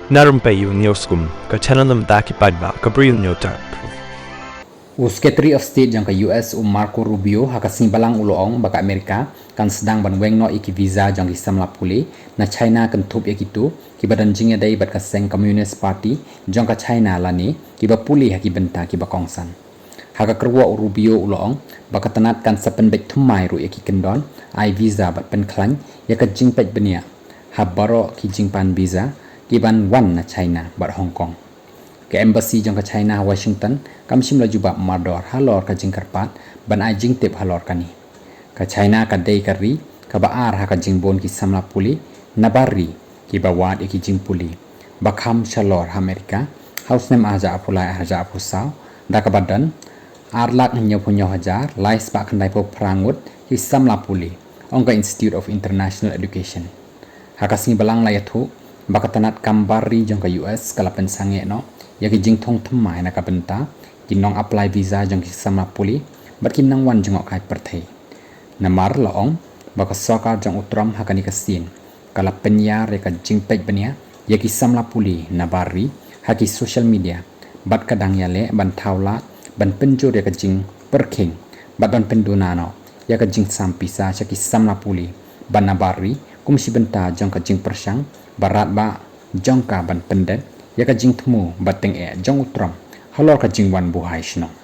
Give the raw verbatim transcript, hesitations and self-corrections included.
Na rympei ïa u News Kum, ka channel na bynta ki paidbah ka Bri u Hynñiewtrep. U Secretary of State jong ka U S u Marco Rubio ha ka sngi Balang u la ong ba ka Amerika kan sdang ban weng noh ïa ki visa jong ki samla pule na China kynthup ïa kito kiba don jingïadei bad ka seng Communist Party jong ka China lane kiba pule ha ki bynta kiba kongsan. Ha ka kyrwoh u Rubio u la ong ba ka tnat kan sa pynbeit thymmai ruh ïa ki kyndon ai visa bad pynkhlaiñ ïa ka jingpeit bniah ha baroh ki jingpan visa kiban wan na China bad Hong Kong. Ka embassy jong ka China ha Washington kam shym la jubab mardor halor ka jingkyrpad ban ai jingtip halor kane. Ka China ka dei ka ri kaba ar ha ka jingbun ki samla pule nabar ri kiba wad ïa ki jingpule ba kham shalor ha Amerika ha u snem ar hajar arphew lai ar hajar arphew saw da kaba don ar lak hynñiewphew hynñiew hajar lai spah khyndaiphew phra ngut ki samla pule, ong ka Institute of International Education. Ha ka sngi Balang la ïathuh ba ka tnat kam bar ri jong ka U S ka la pynsangeh noh ïa ki jingthung thymmai na ka bynta ki nong apply visa jong ki samla pule bad ki nongwan jngohkai pyrthei. Namar la ong ba ka sorkar jong u Trump ha kane ka sien ka la pynïar ïa ka jingpeit bniah ïa ki samla pule nabar ri ha ki social media bad ka dang ïaleh ban thaw lad ban pynjur ïa ka jingpyrkhing bad ban pynduna noh ïa ka jingsam pisa sha ki samla pule ba nabar ri kum shi bynta jong ka jingpyrshang ba radbah jong ka ban pyndep ïa ka jingthmu ba tyngeh jong u Trump halor ka jingwan buhai shnong.